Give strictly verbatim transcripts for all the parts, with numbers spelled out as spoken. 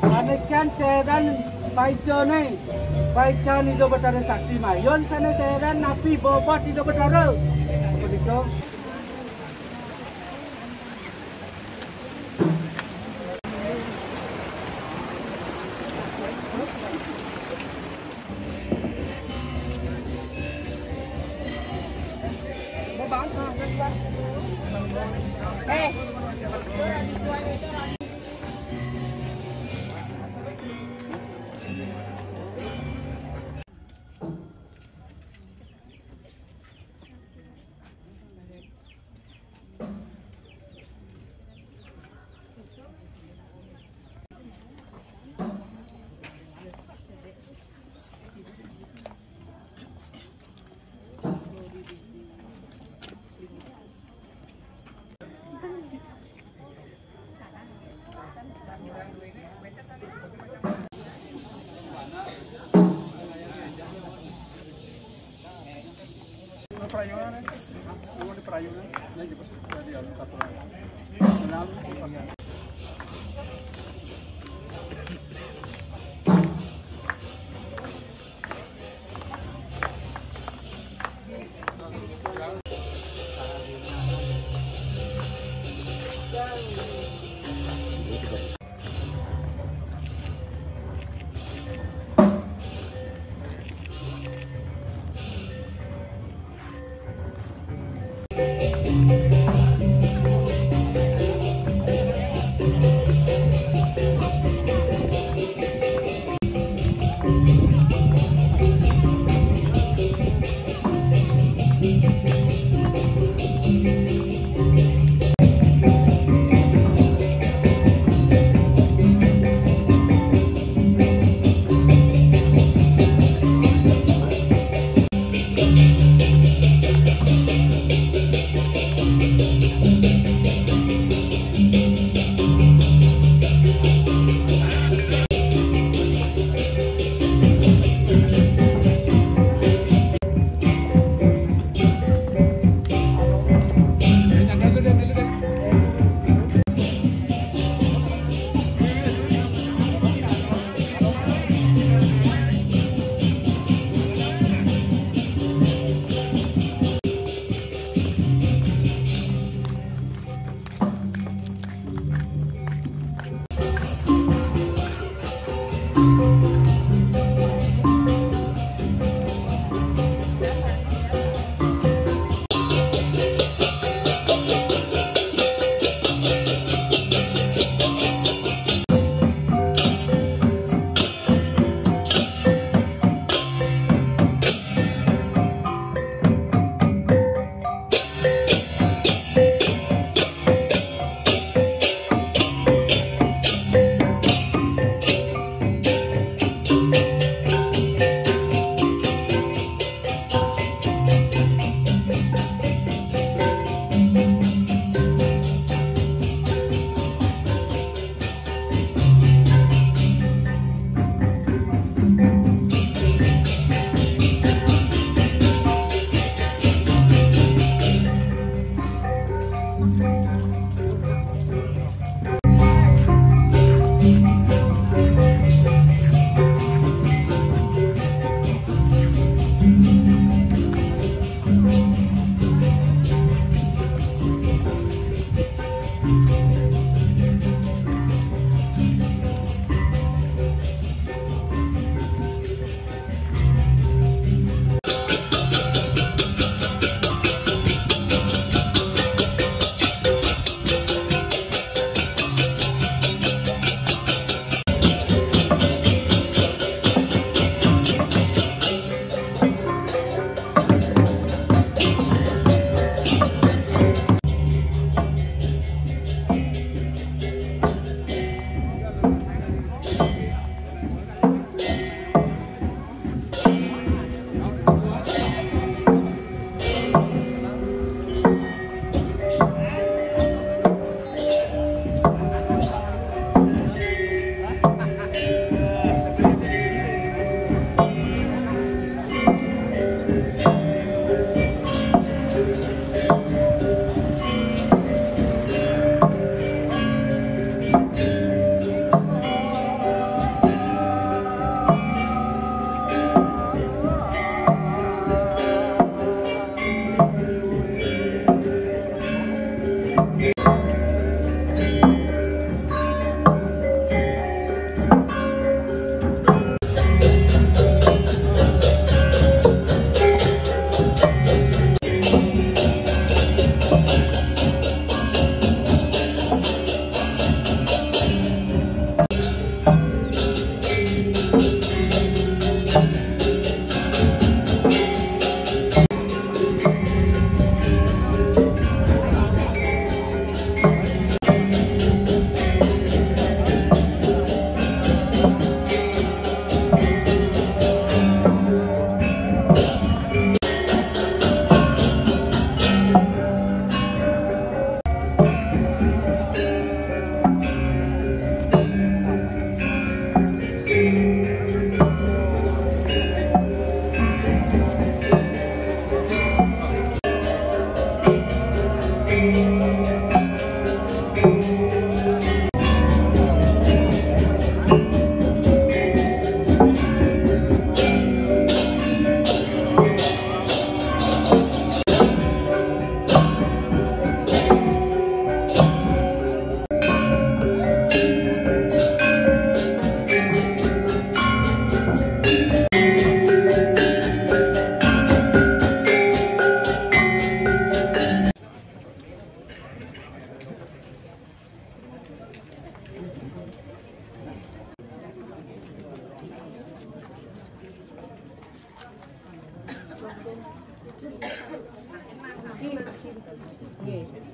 Sané kan seran paicane, paican Ida Betara Sakti Mayon, sané seran napi bobot Ida Betara. Begitu.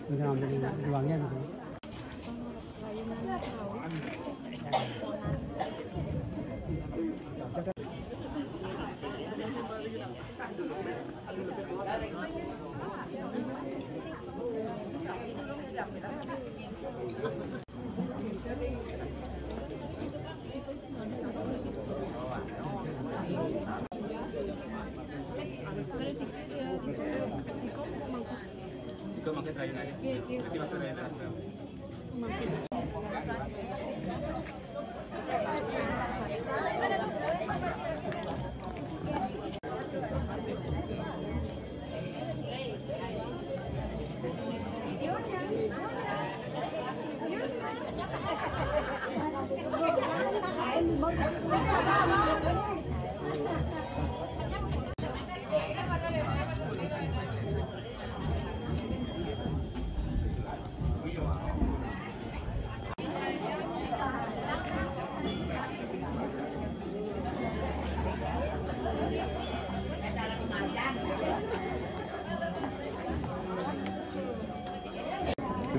Udah ambil uangnya gitu.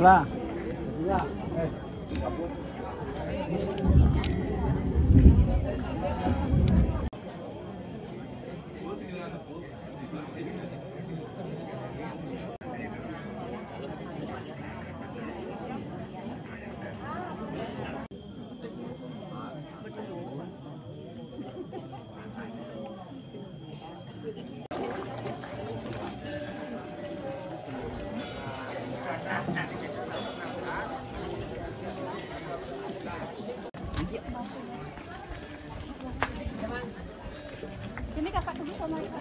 Gila. Gila. Sini kakak dulu sama ibu.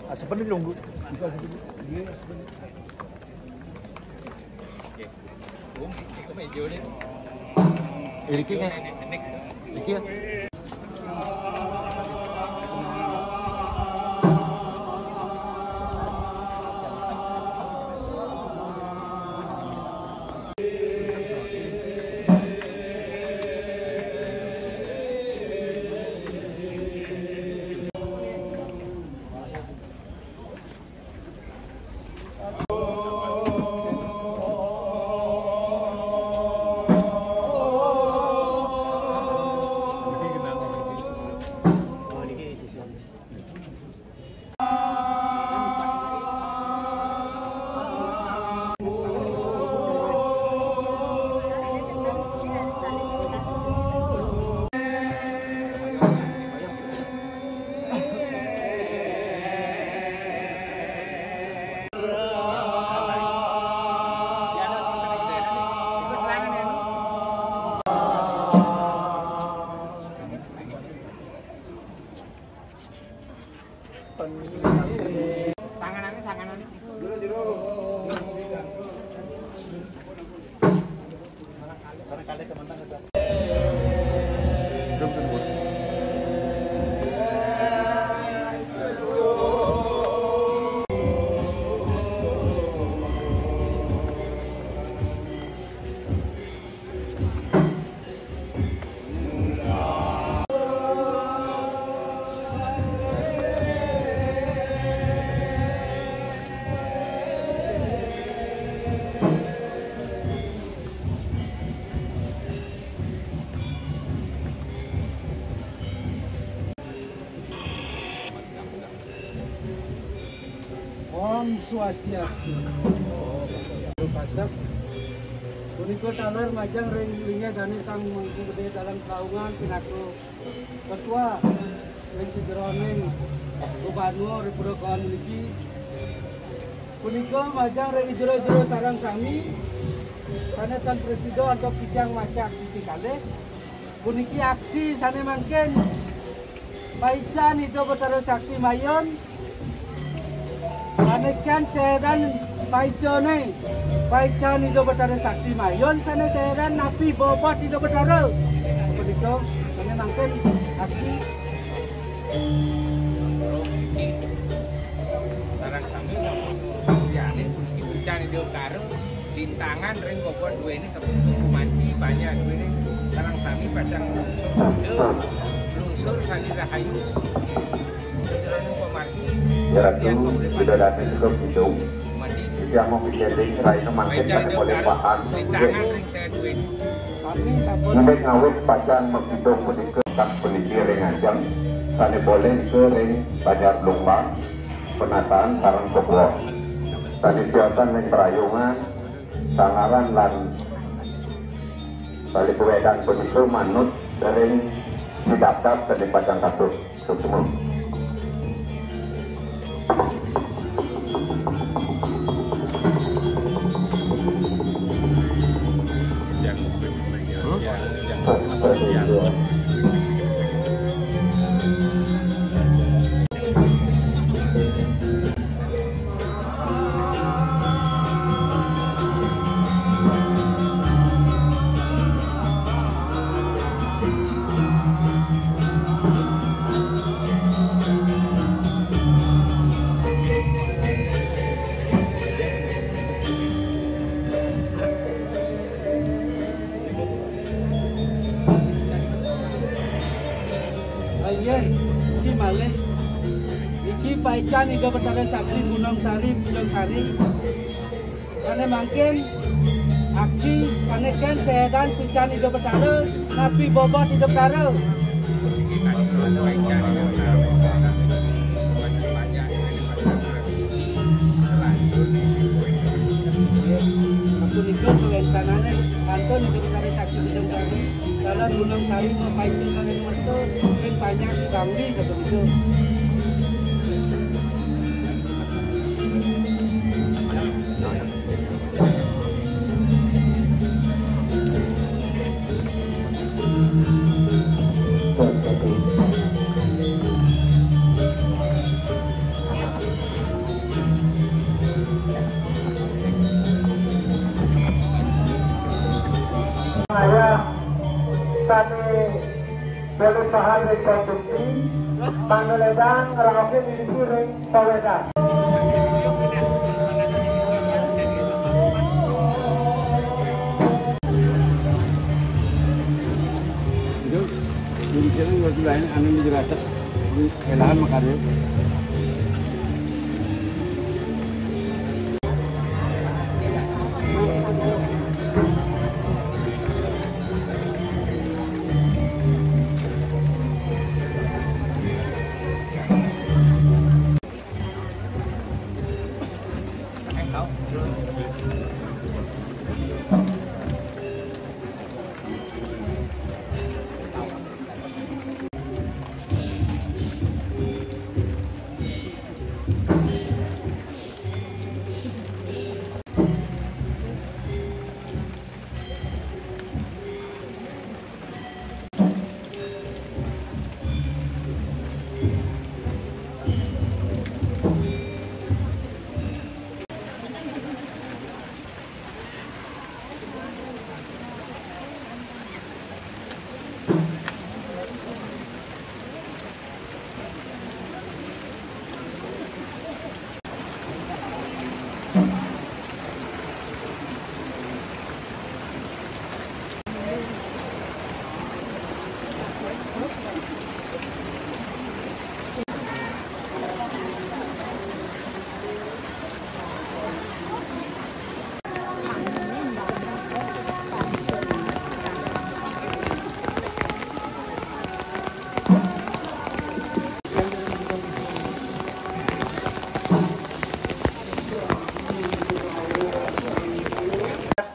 Ah, sebenarnya nunggu. Iki, guys. Iki ya. Tanganannya, tanganannya. Om Swastiastu. Pasek. Punika taler majeng ring linggih dane Sang Mangku Gede Dalam Saungan pinaka ketua ring sajeroning bebanwa ring Pura Kawan niki. Punika majeng ring jero-jero sareng sami sane tan prasida antuk titiang maca aksi kalih. Puniki aksi sane mangkin paican Ida Betara Sakti Mayun. Sane kan sedan paicane paican Ida Betara Sakti Mayun, sane sedan napi bobot Ida Betara. Punika sane mangkin aksi. Sareng sami napa liyane puniki paican Ida Betara. Lintangan ring bobot duwene sepupu, manci banyak duwene, sareng sami padang lungsur sani rahayu. Sajeroning pamargi, ya Ratu, titiang kaurip Ida Dane Sugeng Kidung. Mandi. Titiang mung picenting seraina mangkin sane boleh paham. Lintangan ring saya duwene. Inggih ngawit paican makidung punika kas puniki ring ajeng sane boleh nika ring Banjar Blumbang, Penataan sareng Kebon. Sane siosan ring Prayungan, Sangaran lan Bali Wedan punika manut ring pidabdab sane pacang katut. Suksma. Paican Ida Betara Sakti Gunung Sari, Bujang Sari. Sané mangkin aksi sané kén sédan pican Ida Betara, napi bobot Ida Betara. Sapunika kawéntanané kantun Ida Betara Sakti Bujang Sari. Dalam Gunung Sari mapaica saking merta, ring panjak Bangli sapunika. Ayah sané boleh paham ring konsumsi, panglédang ngraokin diri ring pawédan. Itu, di sini waktu lain anu dijelaskan, di Elahan makarya.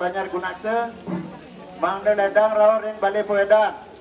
Banjar Gunaksa, mangda lédang rauh ring Balé Pawédan.